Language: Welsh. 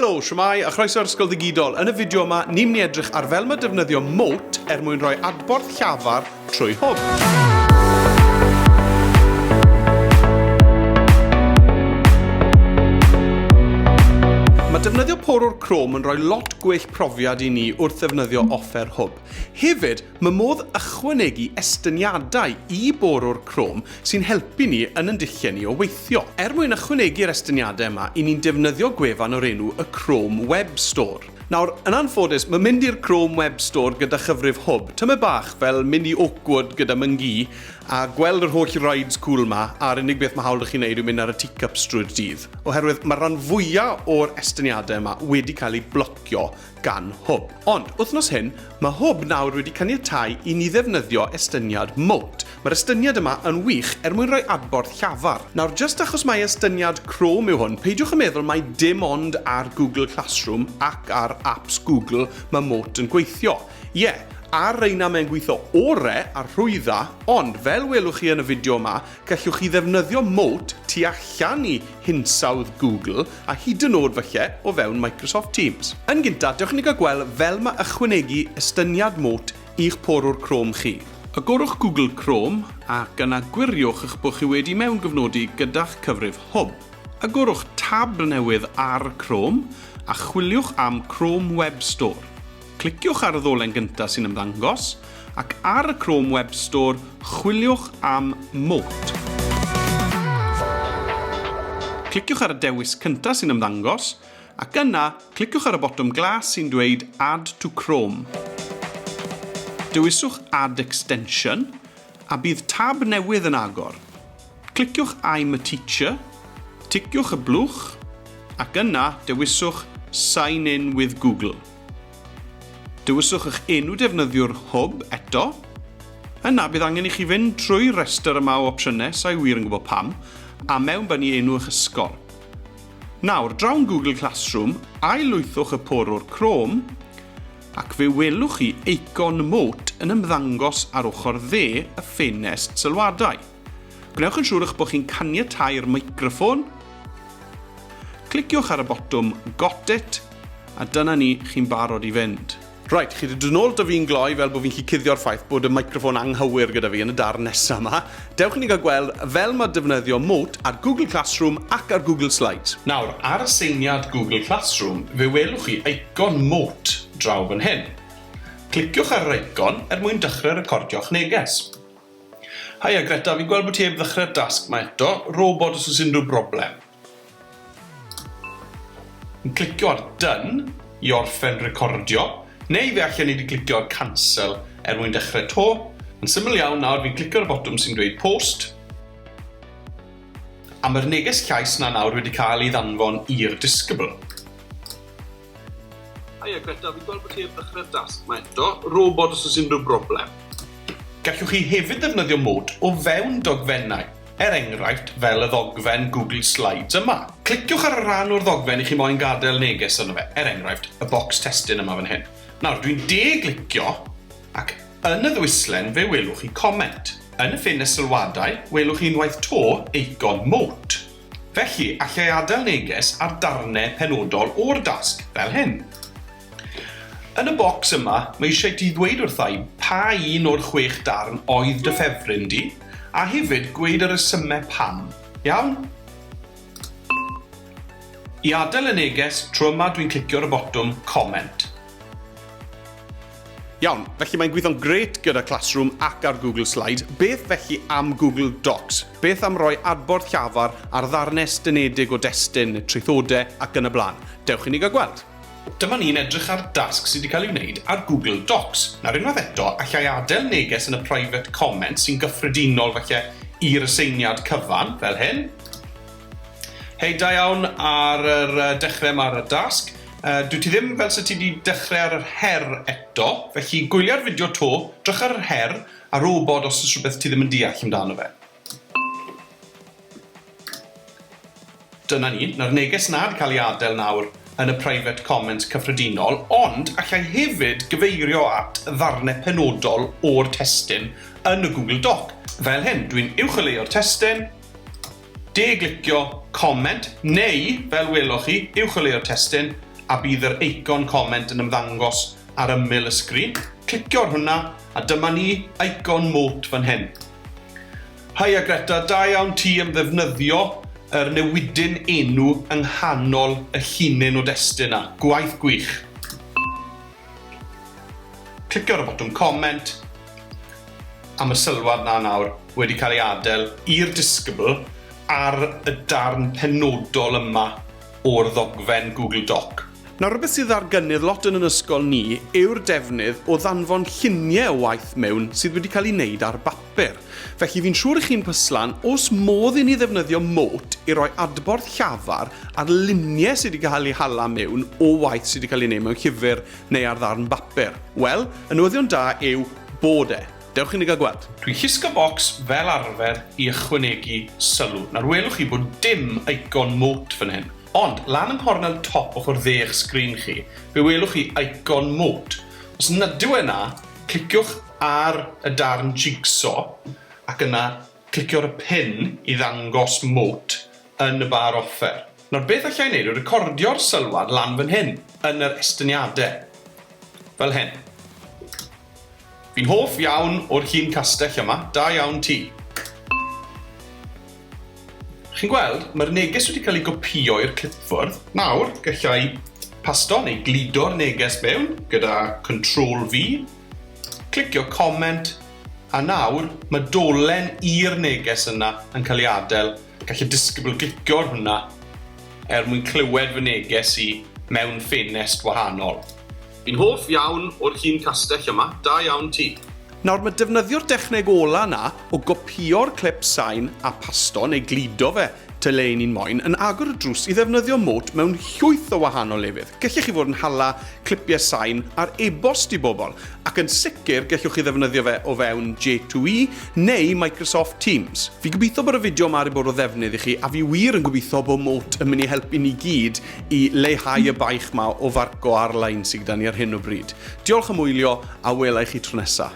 Helo, shwmae, a chroeso i'r Ysgol Ddigidol. Yn y fideo yma, ni'n mynd i edrych ar fel mae defnyddio Moat er mwyn rhoi adborth llafar trwy Hwb. Mae defnyddio porwr Chrome yn rhoi lot gwell profiad i ni wrth ddefnyddio offer Hwb. Hefyd, Mae modd ychwanegu estyniadau i borwr Chrome sy'n helpu ni yn yn dulliau ni o weithio. Er mwyn ychwanegu'r estyniadau yma, i ni'n defnyddio gwefan o'r enw y Chrome Web Store. Nawr, yn anffodus, mae mynd i'r Chrome Web Store gyda chyfrif Hwb tymed bach fel mynd i Oakwood gyda Myngi a gweld yr holl rides cŵl 'ma a'r unig beth mae hawl 'da chi wneud yw mynd ar y teacups drwy'r dydd. Oherwydd mae rhan fwya o'r estyniadau yma wedi cael eu blocio gan Hwb. Ond, wythnos hyn, mae Hwb nawr wedi caniatáu i ni ddefnyddio estyniad Moat. Mae'r estyniad yma yn wych er mwyn rhoi adborth llafar. Nawr, jyst achos mai estyniad Chrome yw hwn, peidiwch â meddwl mai dim ond ar Google Classroom ac ar apps Google mae Moat yn gweithio. Ie, ar reina mae'n gweithio ore a rhwydda, ond fel welwch chi yn y fideo yma, gallwch chi ddefnyddio Moat tu allan i hinsawdd Google a hyd yn oed falle o fewn Microsoft Teams. Yn gyntaf, dewch i ni gael gweld fel mae ychwanegu estyniad Moat i'ch porwr Chrome chi. Agorwch Google Chrome ac yna gwiriwch eich bod chi wedi mewngofnodi gyda'ch cyfrif Hwb. Agorwch tab newydd ar Chrome a chwiliwch am Chrome Web Store. Cliciwch ar y ddolen gyntaf sy'n ymddangos, ac ar y Chrome Web Store chwiliwch am Moat. Cliciwch ar y dewis cyntaf sy'n ymddangos, ac yna cliciwch ar y botwm glas sy'n dweud Add to Chrome. Dewiswch Add Extension, a bydd tab newydd yn agor. Cliciwch I'm a Teacher, ticiwch y blwch, ac yna dewiswch Sign in with Google. Dewiswch eich enw defnyddiwr Hwb eto. Yna bydd angen i chi fynd trwy'r rhestr yma o opsiynau, sa i wir yn gwybod pam, a mewnbynnu enw eich ysgol. Nawr, draw'n Google Classroom, ail-lwythwch y porwr Chrome, ac fe welwch chi eicon Moat yn ymddangos ar ochr dde y ffenest sylwadau. Gwnewch yn siŵr eich bod chi'n caniatáu'r meicroffon, cliciwch ar y botwm Got It, a dyna ni, chi'n barod i fynd. Reit, chi 'di dod nôl 'da fi'n gloi fel bod fi'n gallu cuddio'r ffaith bod y meicroffon anghywir gyda fi yn y darn nesa 'ma. Dewch i ni gael gweld fel mae defnyddio Mote ar Google Classroom ac ar Google Slides. Nawr, ar aseiniad Google Classroom, fe welwch chi eicon Mote draw fan hyn. Cliciwch ar yr eicon er mwyn dechrau recordio'ch neges. Haia Greta, fi'n gweld bod ti heb ddechrau'r dasg 'ma eto, rho wybod os oes unrhyw broblem. Yn clicio ar Done i orffen recordio, neu fe allen ni 'di clicio ar Cancel er mwyn dechrau 'to. Yn syml iawn nawr, fi'n clicio ar y botwm sy'n dweud Post, a mae'r neges llais 'na nawr wedi cael ei ddanfon i'r disgybl. Haia Greta, fi'n gweld bod ti heb ddechrau'r dasg 'ma eto, rho wybod os oes unrhyw broblem. Gallwch chi hefyd ddefnyddio Mote o fewn dogfennau, er enghraifft fel y ddogfen Google Slides yma. Cliciwch ar y rhan o'r ddogfen i chi moyn gadael neges arno fe, er enghraifft, y bocs testun yma fan hyn. Nawr, dwi'n de-glicio, ac yn y ddewislen fe welwch chi Comment. Yn y ffenest sylwadau, welwch chi unwaith 'to eicon Mote. Felly, alla i adael neges ar darnau penodol o'r dasg, fel hyn. Yn y bocs yma, mae eisiau ti ddweud wrtha i pa un o'r chwech darn oedd dy ffefryn di, a hefyd gweud y rhesymau pam. Iawn? I adael y neges, tro yma dwi'n clicio ar y botwm Comment. Iawn, felly mae'n gweithio'n grêt gyda Classroom ac ar Google Slides. Beth felly am Google Docs? Beth am roi adborth llafar ar ddarnau estynedig o destun, traethodau ac yn y blaen? Dewch i ni gael gweld. Dyma ni'n edrych ar dasg sydd wedi cael ei wneud ar Google Docs. Nawr unwaith eto, alla i adael neges yn y private comment sy'n gyffredinol falle i'r aseiniad cyfan, fel hyn. Hei, da iawn ar yr dechrau yma ar y dasg. Uh, dwi ti ddim fel sydd ti wedi dechrau ar yr her eto, felly gwylia'r fideo to, drych ar yr her, a rho wybod os oes rhywbeth ti ddim yn deall amdano fe. Dyna ni, na'r neges na wedi cael ei adael nawr yn y private comments cyffredinol, ond allai hefyd gyfeirio at ddarnau penodol o'r testun yn y Google Doc. Fel hyn, dwi'n uwcholeuo'r testun, De-glicio Comment neu, fel weloch chi, uwcholeuo'r testun a bydd yr eicon comment yn ymddangos ar ymyl y sgrin. Clicio ar hwnna, a dyma ni, icon Mote fan hyn. Haia Greta, da iawn ti am ddefnyddio yr newidyn enw yng nghanol y llinyn o destun 'na. Gwaith gwych! Clicio ar y botwm comment, a mae sylwad 'na nawr wedi cael ei adael i'r disgybl ar y darn penodol yma o'r ddogfen Google Doc. Nawr rhywbeth sydd ar gynnydd lot yn yn ysgol ni yw'r defnydd o ddanfon lluniau o waith mewn sydd wedi cael ei wneud ar bapur. Felly fi'n siŵr i chi'n pyslan, oes modd i ni ddefnyddio Mote i roi adborth llafar ar luniau sydd wedi cael eu hala mewn o waith sydd wedi cael ei wneud mewn llyfr neu ar ddarn bapur? Wel, y newyddion da yw bod e. Dewch i ni gael gweld. Dwi'n llusgo bocs fel arfer i ychwanegu sylw. Nawr welwch chi bod dim icon Mote fan hyn. Ond, lan yng nghornel top ochr dde eich sgrin chi, fe welwch chi icon Mote. Os nad yw e 'na, cliciwch ar y darn jig-so ac yna clicio ar y pin i ddangos Mote yn y bar offer. Nawr beth alla i wneud yw recordio'r sylwad lan fan hyn, yn yr estyniadau. Fel hyn. Fi'n hoff iawn o'r llun castell yma, da iawn ti. Chi'n gweld, mae'r neges wedi cael ei gopïo i'r clipfwrdd. Nawr, galla i pasto neu gludo'r neges mewn gyda Control V, clicio Comment, a nawr mae dolen i'r neges yna yn cael ei adael. Gall y disgybl glicio ar hwnna er mwyn clywed fy neges i mewn ffenest wahanol. Fi'n hoff iawn o'r llun castell yma, da iawn ti. Nawr, mae defnyddio'r dechneg ola 'na o gopïo'r clip sain a pasto neu gludo fe ty le 'y ni'n moyn yn agor y drws i ddefnyddio Mote mewn llwyth o wahanol lefydd. Gellech chi fod yn hala clipiau sain ar e-bost i bobl, ac yn sicr gellwch chi ddefnyddio fe o fewn J2E neu Microsoft Teams. Fi gobeithio bod y fideo 'ma 'di bod o ddefnydd i chi, a fi wir yn gobeithio bod Mote yn mynd i helpu ni gyd i leihau y baich 'ma o farco ar-lein sydd gyda ni ar hyn o bryd. Diolch am wylio, a wela i chi tro nesa.